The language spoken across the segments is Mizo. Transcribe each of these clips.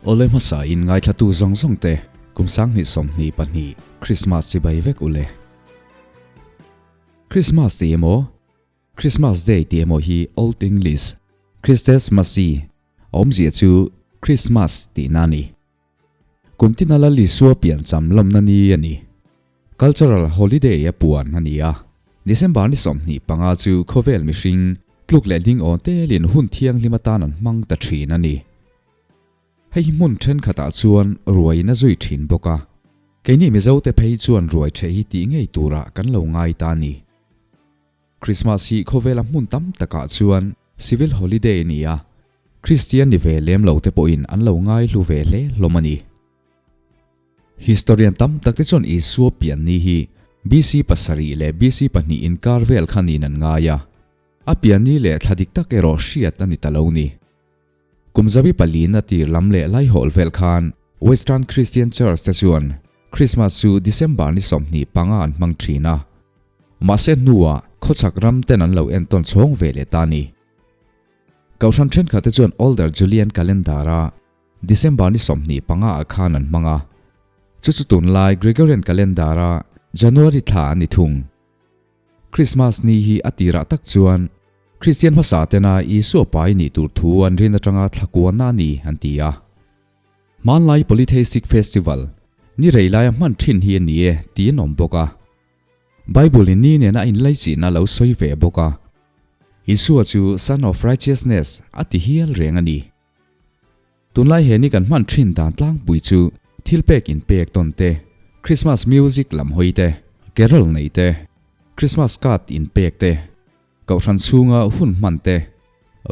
Awle hmasa in ngaithlatu zawng zawng te kum 2022 Christmas chibai vek ule. Christmas ti emaw Christmas Day ti emaw hi Old English Christes Masi awmzia chu Christmas tihna a ni. Kum tina Lal Isua piancham lawmna ni a ni. Cultural holiday a puan a ni a. December ni 25 chu khawvel mihring tluk leh ding awn telin hun thianghlim atan an hmang ta thin a ni. Hei hi hmun thenkhatah chuan ruaiin a zui thin bawk a, keini Mizote phei chuan ruai theh hi tih ngei turah kan lo ngai ta a ni. Krismas hi khawvela hmun tam takah chuan civil holiday a ni a, Kristian ni ve lem lo te pawhin an lo ngai hlu ve hle hlawm a ni. Historian tam takte chuan Isua pian ni hi BC pasarih leh BC pahnih inkar vel kha niin an ngai a, a pian ni leh thla dik tak erawh hriat a ni ta lo ni. Kum zabi palina tir lam leh laihawl vel khan Western Christian Church te chuan Christmas chu December ni 25 an hmang thin a. Mahse hnuah khawchhak ram ten an lo entawn chhawng ve leh ta a ni. Kohhran thenkhat te chuan Older Julian Calendar a December ni 25 ah khan an hmang a. Chu chu tunlai Gregorian Calendar a January thla a ni thung. Krismas ni hi a tirah tak chuan Kristian hmasa tena Isua pai nih tur thu an rin atanga thlakuana a ni an ti a. Hmanlai Polytheistic Festival ni rei laia hman thin hi a ni e tiin awm bawk a. Bible in ni nena a inlaichihna lo sawi ve bawk a. Isua chu Son of Righteousness a ti hial reng a ni. Tunlai he ni kan hman thin dan tlangpui chu thil pek in pek tawn te, Christmas music lam hawi te, carol nei te, Christmas card in pek te, kohhran chhunga hun hman te,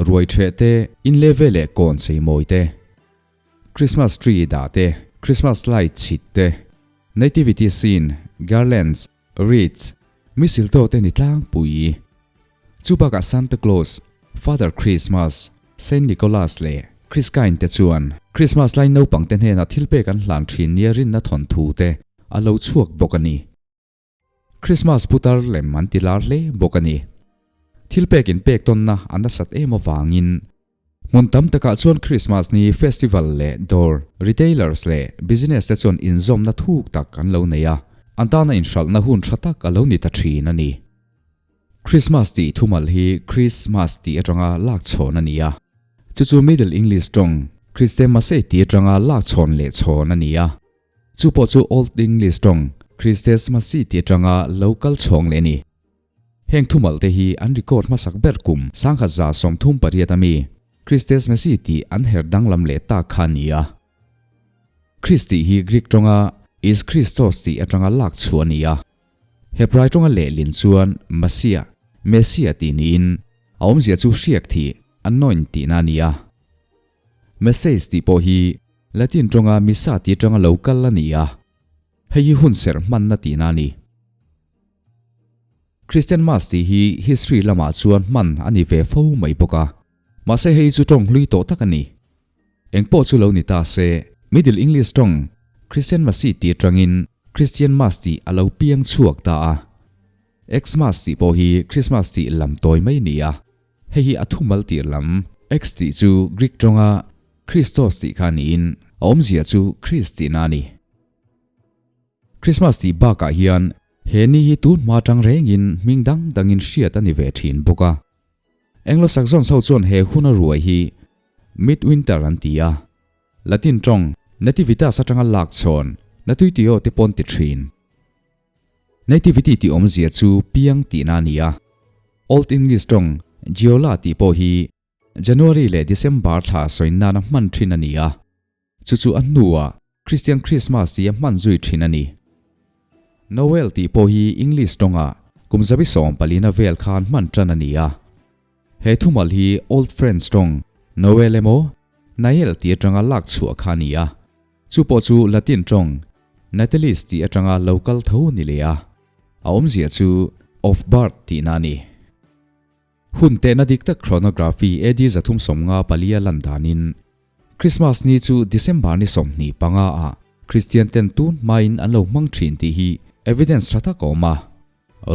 ruai theh te, in le ve leh kawn chei mawi te, Christmas tree dah te, Christmas light chhit te, nativity scene, garlands, wreaths, mistletoe te ni tlangpui. Chu bakah Santa Claus, Father Christmas, Saint Nicholas leh Christkind te chuan Christmas lai naupang te hnenah thil pek an hlan thin nia rinna thawnthu te a lo chhuak bawk a ni. Christmas putar lem an ti lar hle bawk a ni. Thil pek in pek tawnna a nasat em avangin hmun tam takah chuan Christmas ni festival leh dawr, retailers leh business te chuan inzawmna thuk tak an lo nei a, an tana inhralhna hun tha tak a lo ni ta thin a ni. Christmas tih thumal hi Christmas tih atanga lak chhawn a ni a. Chu chu Middle English tawng Christemasei tih atanga lak chhawn leh chhawn a ni a. Chu pawh chu Old English tawng Christesmasi tih atanga lo kal chhawng leh a ni. Heng thumal te hi an record hmasak ber kum 1138 ami Christesmasi tih an her danglam leh tak kha a ni a. Christ tih hi Greek tawnga Is Christos tih atanga lak chhuah a ni a. Hebrai tawnga lehlin chuan Masiah, Messiah tih niin a awmzia chu hriak thih, anoint tihna a ni a. Message tih pawh hi Latin tawnga missa tih atanga lo kal a ni a, hei hi hun serh hmanna tihna a ni. Christian Mass tih hi history lamah chuan hman a ni ve fo mai bawk a, mahse hei chu tawng hlui tawh tak a ni. Engpawh chu lo ni ta se, Middle English tawng Christian Masi tih atangin Christian Mass tih a lo piang chhuak ta a. Xmas tih pawh hi Christmas tih lam tawi mai ni a, hei hi a thumal tir lam X tih chu Greek tawnga Christos tih kha niin a awmzia chu Christ tihna a ni. Christmas tih bakah hian he ni hi tun hma atang rengin hming dang dangin hriat a ni ve thin bawk a. Anglo-Saxons ho chuan he huna ruai hi Midwinter an ti a, Latin tawng Nativitas atanga lak chhawn Natuitio te pawn ti thin. Nativity tih awmzia chu piang tihna a ni a, Old English tawng Giola tih pawh hi January leh December thla sawi nana hman thin a ni a, chu chu a hnuah Christian Christmas tih a hman zui thin a ni. Noel tih pawh hi English tawngah kum 14 na vel khan hman tan a ni a. He thumal hi Old French tawng Noel emaw Nael tih atanga lak chhuah kha a ni a, chu pawh chu Latin tawng Natalis tih atanga lo kal tho ni leh a, a awmzia chu of birth tihna a ni. Hun tehna dik tak chronography AD 354 a lan danin Christmas ni chu December ni 25 ah Christian ten tun hmain an lo hmang thin tih hi evidence tha tak a awm a.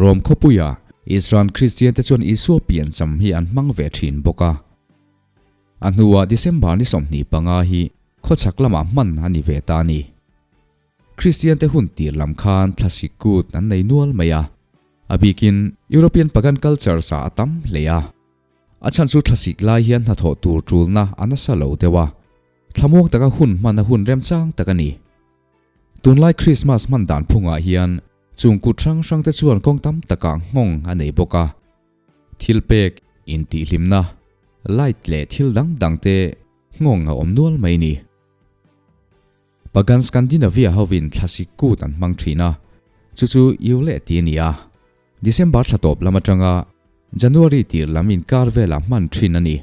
Rome khawpuia Israel Christian te chuan Isua piancham hi an hmang ve thin bawk a. A hnuah December ni 25 hi. khawchhak lamah hman a ni ve ta a ni. Kristiante hun tir lam khan thlasik kut an nei nual mai a, a bikin European pagan culture sa a tam hle a. A chhan chu thlasik lai hian hnathawh tur tulna a nasa lo deuh a, thlamuang taka hun hman a hun remchang tak a ni. Tunlai Krismas hman dan phungah hian chung kut hrang hrangte chuan kawng tam takah nghawng a nei bawk a. Thil pek, intihhlimna, light leh thil dang dangte nghawng a awm nual mai ni. Pagan Scandinavia hovin thlasik kut an hmang thin a, chu chu Yule tih a ni a. December thla tawp lam atanga January tir lam inkar velah hman thin a ni.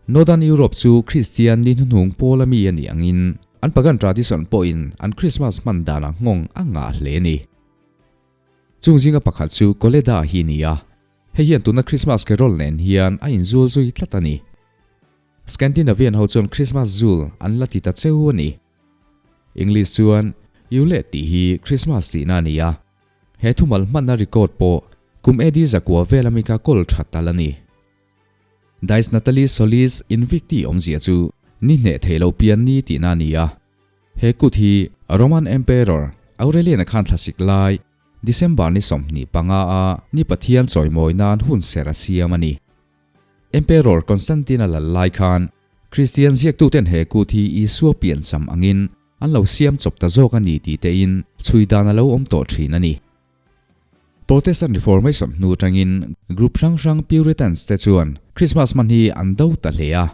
Northern Europe chu Kristian ni hnuhnung pawl ami a nih angin an pagan tradition pawhin an Christmas hman danah nghawng a ngah hle a ni. Chung zinga pakhat chu Koleda hi a ni a, hei hian tuna Christmas carol nen hian a inzul zui tlat a ni. Scandinavian ho chuan Christmas zul an la ti ta cheu a ni. English chuan Yule tih hi Christmas tihna a ni a, he thumal hmanna record pawh kum AD zakua vel ami kha kawl tha tal a ni. Dies Natalis Solis Invicti awmzia chu ni hneh theih loh pian ni tihna a ni a. He kut hi Roman Emperor Aurelian-a khan thlasik lai December ni 25 a ni Pathian chawimawi nan hun ser a siam a ni. Emperor Constantine-a lal lai khan Kristian ziaktuten he kut hi Isua piancham angin an lo siam chawp ta zawk a ni tih tein chhui dan a lo awm tawh thin a ni. Protestant Reformation hnu atangin group hrang hrang Puritans te chuan Christmas hman hi an do ta hle a,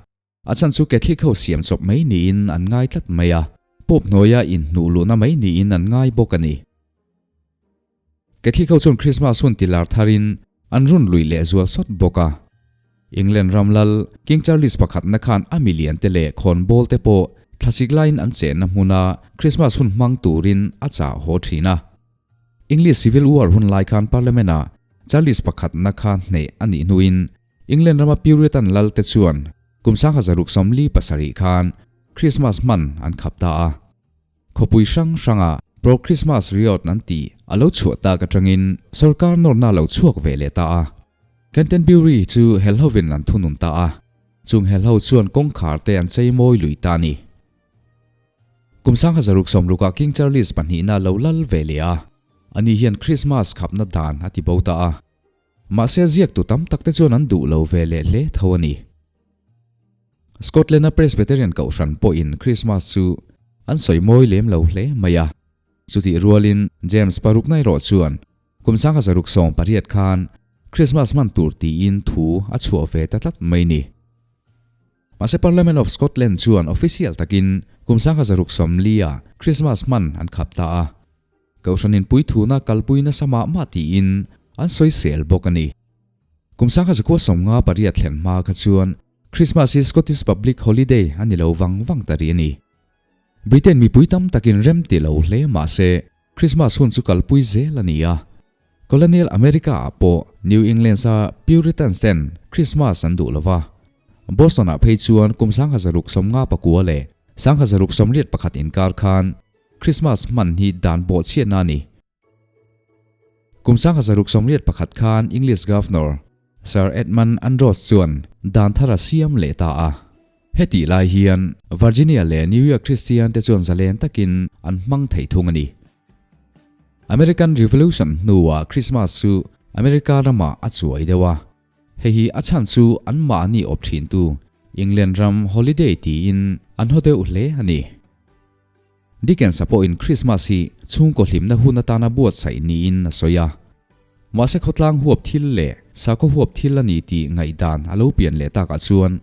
a chhan chu Catholic ho siam chawp mai niin an ngai tlat mai a, Pope hnuaia inhnuh luhna mai niin an ngai bawk a ni. Catholic ho chuan Christmas hun tilar tharin an run lui leh zual sawt bawk a. England ram lal King Charles pakhatna khan a milian te leh khawnbawl te pawh thlasik laiin an chenna hmuna Christmas hun hmang turin a chah haw thin a. English Civil War hun lai khan Parliament-ah Charles pakhatna kha hneh a nih hnuin England rama Puritan lal te chuan kum 1647 khan Christmas hman an khap ta a. Khawpui hrang hranga Pro-Christmas Riot an tih a lo chhuah tak atangin sorkar nawrna a lo chhuak ve leh ta a. Canterbury chu helhovin an thunun ta a, chung helho chuan kawngkhar te an chei mawi lui ta a ni. Kum 1660 ah King Charles pahnihna lo lal ve leh a, ani hian Christmas khapna dan a ti bo ta a. Mahse ziaktu tam tak te chuan an duh lo ve leh hle tho a ni. Scotland-a Presbyterian kohhran pawhin Christmas chu an sawi mawi lem lo hle mai a. Chutih rualin James parukna erawh chuan kum 1618 khan Christmas hman tur tiin thu a chhuah ve ta tlat mai ni. Mahse Parliament of Scotland chuan official takin kum 1640 ah Christmas hman an khap ta a. Kohhran inpui thuna kalpui nasa mah mah tiin an sawisel bawk a ni. Kum 1958 thlen hma kha chuan Christmas hi Scottish public holiday a ni lo vang vang ta rih a ni. Britain mipui tam takin rem ti lo hle mahse Christmas hun chu kalpui zel a ni a. Colonial America ah pawh New Englands-a Puritans ten Christmas an duh lo va. Boston-ah phei chuan kum 1659 leh 1681 inkar khan Christmas hman hi dan bawhchhiatna a ni. Kum 1681 khan English Governor Sir Edmund Andros chuan dan thar a siam leh ta a. Hetih lai hian Virginia leh New York Christian te chuan zalen takin an hmang thei thung a ni. American Revolution hnuah Christmas chu America ramah a chuai deuh a, hei hi a chhan chu anmahni awp thintu England ram holiday tiin an haw deuh hle a ni. Dickens-a pawhin Christmas hi chhungkaw hlimna hun atana buatsaih niin a sawi a. Mahse khawtlang huap thil leh sakhaw huap thil a ni tih ngaihdan a lo pian leh takah chuan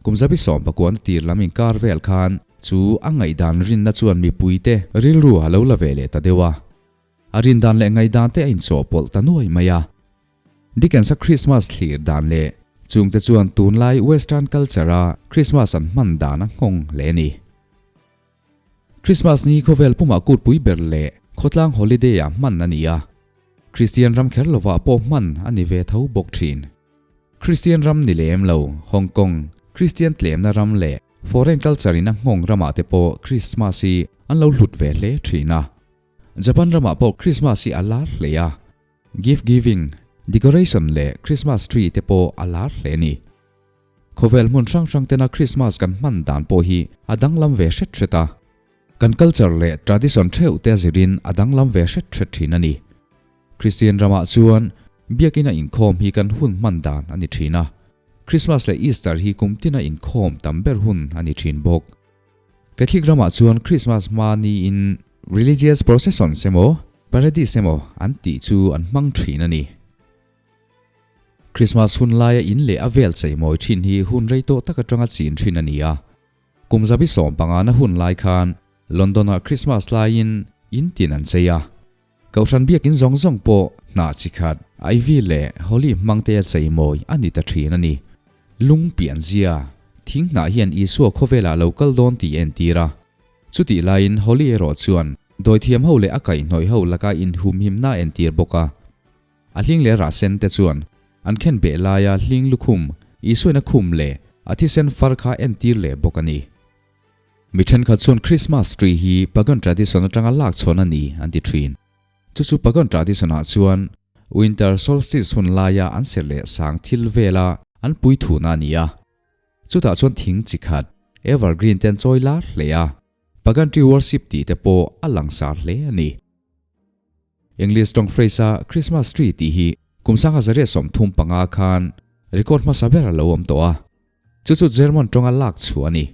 Kum zabi sawm pakuana tir lam inkar vel khan chu a ngaihdan rinna chuan mipuite rilru a lo la ve leh ta deuh a. A rindan leh ngaihdan te a inchawhpawlh ta nuai mai a. Dickens-a Christmas thlir dan leh chungte chuan tunlai Western culture-a Christmas an hman dan a nghawng hle a ni. Christmas ni khawvel pumah kutpui ber leh khawtlang holiday-ah hman a ni a. Kristian ram kher lovah pawh hman a ni ve tho bawk thin. Kristian ram ni lem lo, Hong Kong, Kristian tlemna ram leh foreign culture in a nghawng ramah te pawh Christmas hi an lo hlut ve hle thin a. Japan ramah pawh Christmas hi a lar hle a, gift giving, decoration leh Christmas tree te pawh a lar hle a ni. Khawvel hmun hrang hrang tena Krismas kan hman dan pawh hi a danglam ve hret hret a. Kan culture leh tradition theuh te a zirin a danglam ve hret hret thin a ni. Kristian ramah chuan biakina inkhawm hi kan hun hman dan a ni thin a. Krismas leh Easter hi kum tina inkhawm tam ber hun a ni thin bawk. Catholic ramah chuan Krismas hma niin religious processions emaw parades emaw an tih chu an hmang thin a ni. Krismas hun laia in leh a vel cheimawi thin hi hun rei tawh tak atanga chin thin a ni a. Kum zabi sawmpangana hun lai khan London-ah Krismas laiin in tin an chei a. Kohhran biakin zawng zawng pawh hnah chi khat, ivy leh holly hmangte a cheimawi a ni ta thin a ni. Lung pian zia, thing hnah hian Isua khawvelah lo kal dawn tih a entir a. Chutih laiin holly erawh chuan dawithiam ho leh a kaihhnawih ho laka inhumhimna a entir bawk a. A hling leh rah sen te chuan an khen beh laia hling lukhum, Isuain a khum leh a thisen far kha entir leh bawk a ni. Mi thenkhat chuan Christmas tree hi pagan tradition atanga lak chhawn a ni an ti thin. Chu chu pagan tradition ah chuan winter solstice hun laia an serh leh sang thil vela an pui thuna a ni a. Chutah chuan thing chi khat, evergreen te an chawi lar hle a, pagan tree worship tih te pawh a langsar hle a ni. English tawng phrase a Christmas tree tih hi kum sangha zariat 35 khan record hmasa ber a lo awm tawh a. Chu chu German tawnga lak chhuah a ni.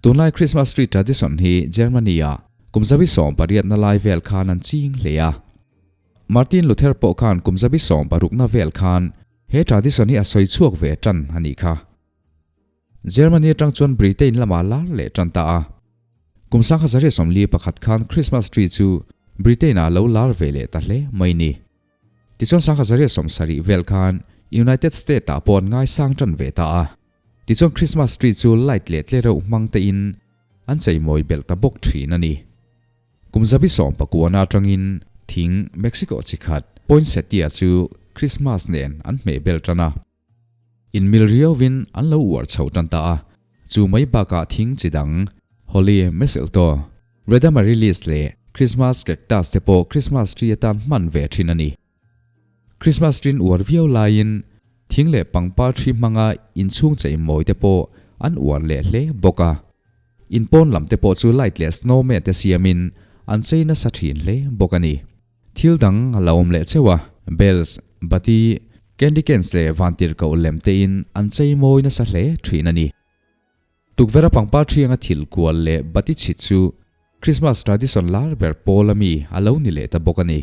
Tunlai Christmas tree tradition hi Germany-ah kum zabi sawmpariatna lai vel khan an ching hle a. Martin Luther pawh khan kum zabi sawmparukna vel khan he tradition hi a sawi chhuak ve tan a nih kha. Germany atang chuan Britain lamah lar leh tan ta a. Kum 1941 khan Christmas tree chu Britain-ah lo lar ve leh ta hle mai ni. Tichuan 1970 vel khan United State-ah pawh an ngaisang tan ve ta a. Tichuan Christmas tree chu light leh tlereuh hmang tein an cheimawi belh ta bawk thin a ni. Kum zabi sawmpakuana atangin thing Mexico chi khat poinsettia chu Christmas nen an hmeh bel tan a. Inmil riauvin an lo uar chho tan ta a. Chu mai bakah thing chi dang holly, mistletoe, red amaryllis leh Christmas cactus te pawh Christmas tree atan hman ve thin a ni. Christmas tree an uar viau laiin thing leh pangpar thi hmanga inchhung cheimawi te pawh an uar leh hle bawk a. Inpawn lam te pawh chu light leh snowman te siamin an chei nasa thin hle bawk a ni. Thil dang a la awm leh cheuh a, bells, bati, candy canes leh vantirhkoh lem tein an chei mawi nasa hle thin a ni. Tukverha pangpar thianga thil kual leh bati chhit chu Christmas tradition lar ber pawl ami a lo ni leh ta bawk a ni.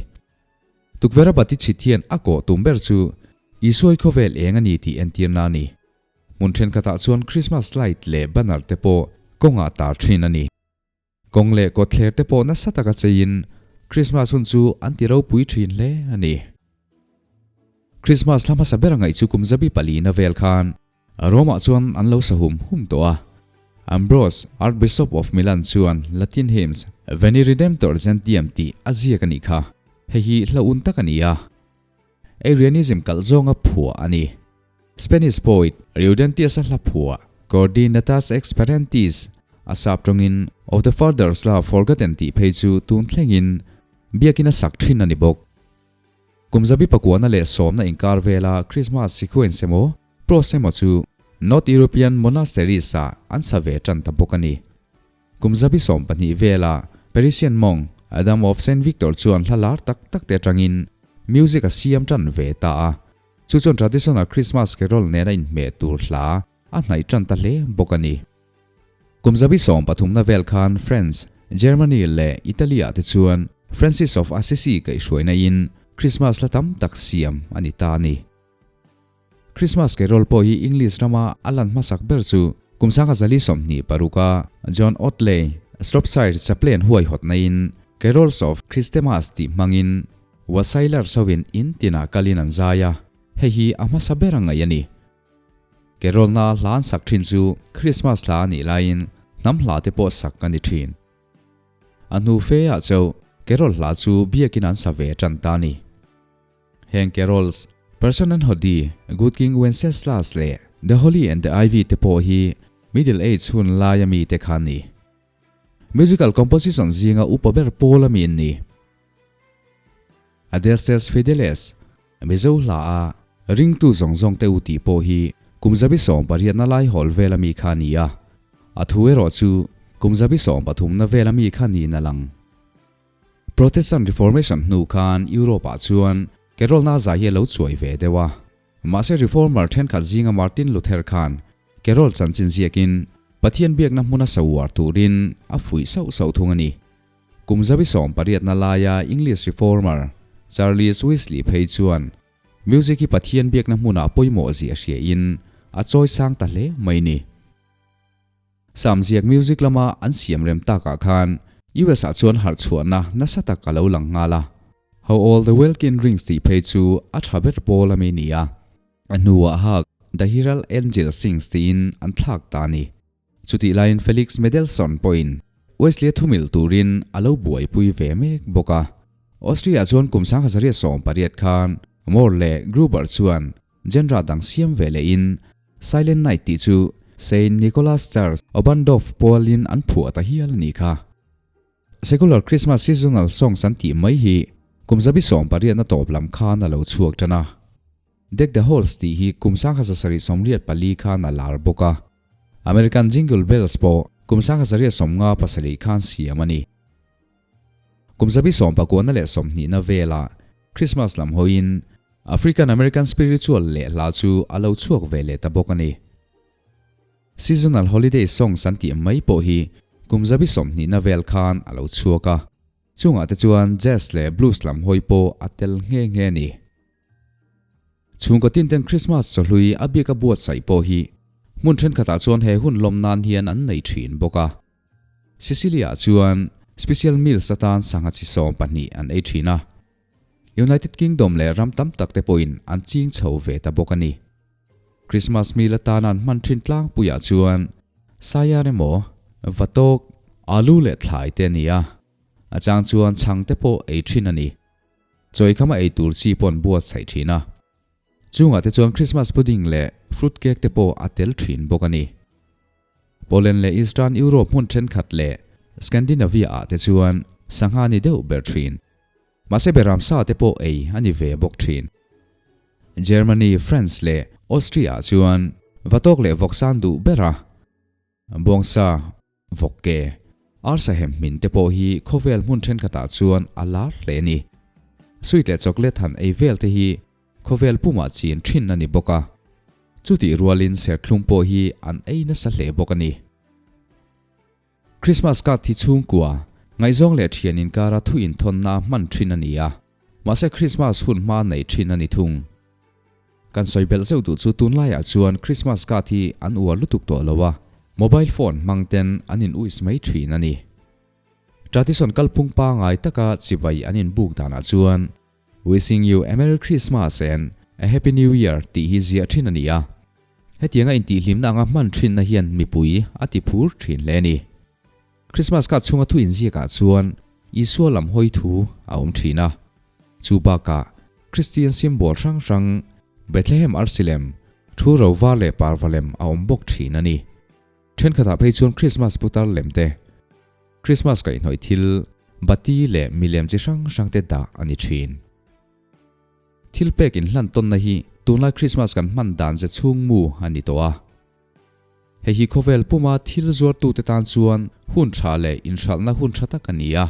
Tukverha bati chhit hian a kawh tum ber chu Isuai khawvel eng a ni tih entirna a ni. Hmun thenkhatah chuan Christmas light leh banner te pawh kawngah tar thin a ni. Kawng leh kawtthler te pawh nasa taka cheiin Krismas hun chu an ti ropui thin hle a ni. Krismas hla hmasa ber ngaih chu kum zabi palina vel khan Rome-ah chuan an lo sa hum hum tawh a. Ambrose, Archbishop of Milan chuan Latin hymns Veni Redemptor Gentium tih a ziak a nih kha. Hei hi hla un tak a ni a. Arianism kalh zawnga phuah a ni. Spanish poet Riudentius-a hla phuah Coordinatas ex Parentis a sap tawngin Of the Father's Love Forgotten tih phei chu tun thlengin biakin a sak thin a ni bawk. Kum zabi pakuahna leh sawmna inkar vela Christmas sequence emaw prose emaw chu North European monasteries-ah an sa ve tan ta bawk a ni. Kum zabi 12 vela Parisian monk Adam of Saint Victor chuan hla lar tak tak te atangin music a siam tan ve ta a. Chu chuan traditional Christmas carol nena inhmeh tur hla a hnaih tan ta hle bawk a ni. Kum zabi 13na vel khan France, Germany leh Italy ah te chuan Francis of Assisi kaihhruaina in Christmas hla tam tak siam a ni ta a ni. Christmas carol pawh hi English rama a lan hmasak ber chu kum 1026 a John Otley, Shropshire chaplain huaihawtna in Carols of Christemas tih hmangin Wassailers hoin in tinah kalin an zai a, hei hi a hmasa ber a ngaih a ni. Carol na hla an sak thin chu Christmas hla a nih laiin hnam hla te pawh sak a ni thin. A hnu fe ah chauh carol hla chu biakin an sa ve tan ta a ni. Heng carols, Person and Hodie, Good King Wenceslas leh The Holly and the Ivy te pawh hi Middle Age hun laia mi te kha an ni. Musical composition zinga upa ber pawl a mi an ni. Adestes Fideles, Mizo hla a ringtu zawng zawng te u tih pawh hi. Kum 18na lai hawl vela mi kha a ni a, a thu erawh chu kum 13na vela mi kha niin a lang. Protestant Reformation hnu khan Europe-ah chuan carol-na zai hi a lo chuai ve deuh a. Mahse Reformer thenkhat zinga Martin Luther khan carol chanchin ziakin Pathian biakna hmuna sa uar turin a fuih sauh sauh thung a ni. Kum 18na laia English Reformer Charles Wesley phei chuan Music hi Pathian biakna hmunah pawimawh zia hria in a chawi sang ta hle mai ni. Samziak music lama an siam rem takah khan US ah chuan harh chhuahna nasa tak a lo lang nghal a. How All the Welkin Rings tih phei chu a tha ber pawl a mi ni a. A hnuah hak The Herald Angel Sings tiin an thlak ta a ni. Chutih laiin Felix Mendelssohn pawhin Wesley-a thumil turin a lo buaipui ve mek bawk a. Austria chuan kum 1880 khan Mohr leh Gruber chuan genre dang siam ve lehin Silent Night tih chu Saint Nicholas Church, Oberndorf pualin an phuah ta hial a nih kha. Secular Christmas seasonal songs an tih mai hi kum 18na tawp lam khan a lo chhuak tan a. Deck the Halls tih hi kum 1784 khan a lar bawk a. American Jingle Bells pawh kum 1957 khan siam a ni. Kum 1929 velah Christmas lam hawiin African American Spiritual leh hla chu a lo chhuak ve leh ta bawk a ni. Seasonal Holiday Songs an tih mai pawh hi kum 20 vel khan a lo chhuak a, chungah te chuan Jazz leh Blues lam hawi pawh a tel nghe nghe a ni. Chhungkaw tinten Krismas chawhlui a bik a buatsaih pawh hi hmun thenkhatah chuan he hun lawm nan hian an nei thin bawk a. Sicily-ah chuan special meals atan sangha chi 12 an ei thin a. United Kingdom leh ram tam tak te pawhin an ching chho ve ta bawk a ni. Krismas meal atana an hman thin tlangpuiah chuan saiar emaw, vatawk, alu leh thlai te a ni a. A chang chuan chhang te pawh ei thin a ni. Chawi khama ei tur chi pawh an buatsaih thin a. Chungah te chuan Christmas pudding leh fruit cake te pawh a tel thin bawk a ni. Poland leh Eastern Europe hmun thenkhat leh Scandinavia ah te chuan sangha ni deuh ber thin. Mahse beram sa te pawh ei a ni ve bawk thin. Germany, France leh Austria ah chuan vatawk leh vawksan duh ber a. Bawngsa. Vawk ke, arsa hem hmin te pawh hi khawvel hmun thenkhatah chuan a lar hle a ni. Sweet leh chocolate han ei vel te hi khawvel pumah chin thin a ni bawk a. Chutih rualin serthlum pawh hi an ei nasa hle bawk a ni. Christmas card hi chhungkua, ngaihzawng leh thian inkara thu inthawnna hman thin a ni a, mahse Christmas hun hma nei thin a ni thung. Kan sawi belh zeuh duh chu tunlaiah chuan Christmas card hi an uar lutuk tawh lo a, mobile phone hmang ten an in uis mai thin a ni. Tradition kalphung pangai taka chibai an in buk danah chuan Wishing you a Merry Christmas and a Happy New Year tih hi ziah thin a ni a. Hetianga intihhlimna anga hman thinna hian mipui a ti phur thin hle a ni. Christmas card chhunga thu inziakah chuan Isua lam hawi thu a awm thin a. Chu bakah Kristian symbol hrang hrang Bethlehem arsilem, thu ro var leh parva lem a awm bawk thin a ni. Thenkhatah phei chuan Christmas putar lem te, Christmas kaihhnawih thil, bati leh milem chi hrang hrang te dah a ni thin. Thil pek inhlan tawnna hi tunlai Christmas kan hman dan ze chhung mu a ni tawh a. Hei hi khawvel puma thil zuartute tan chuan hun tha leh inhralhna hun tha tak a ni a.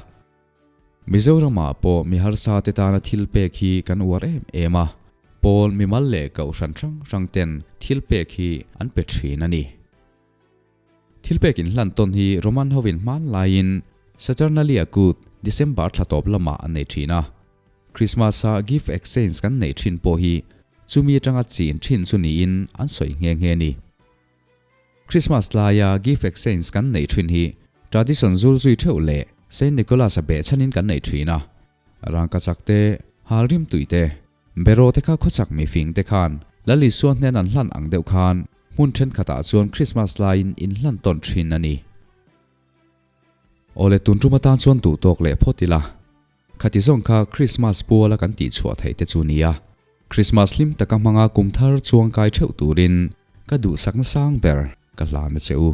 Mizoramah pawh mi harsa te tana thil pek hi kan uar em em a, pawl mimal leh kohhran hrang hrang ten thil pek hi an pe thin a ni. Thil pek inhlan tawn hi Roman hovin hmanlaiin Saturnalia kut December thla tawp lamah an nei thin a. Christmas-a gift exchange kan neih thin pawh hi chumi atanga chin thin chu niin an sawi nghe nghe a ni. Christmas laia gift exchange kan neih thin hi tradition zul zui theuh leh Saint Nicholas-a behchhanin kan neih thin a. Rangkachak te, halrim tui te, beraw te kha khawchak mifing te khan Lal Isua hnen an hlan ang deuh khan hmun thenkhatah chuan Christmas laiin inhlan tawn thin a ni. Awle tun tum atan chuan duh tawk leh phawt ila. Khati zawng kha Krismas puala kan tih chhuah theih te chu nia. Krismas hlim taka hmanga kum thar chuang kai theuh turin ka duhsakna sang ber ka hlan a che u.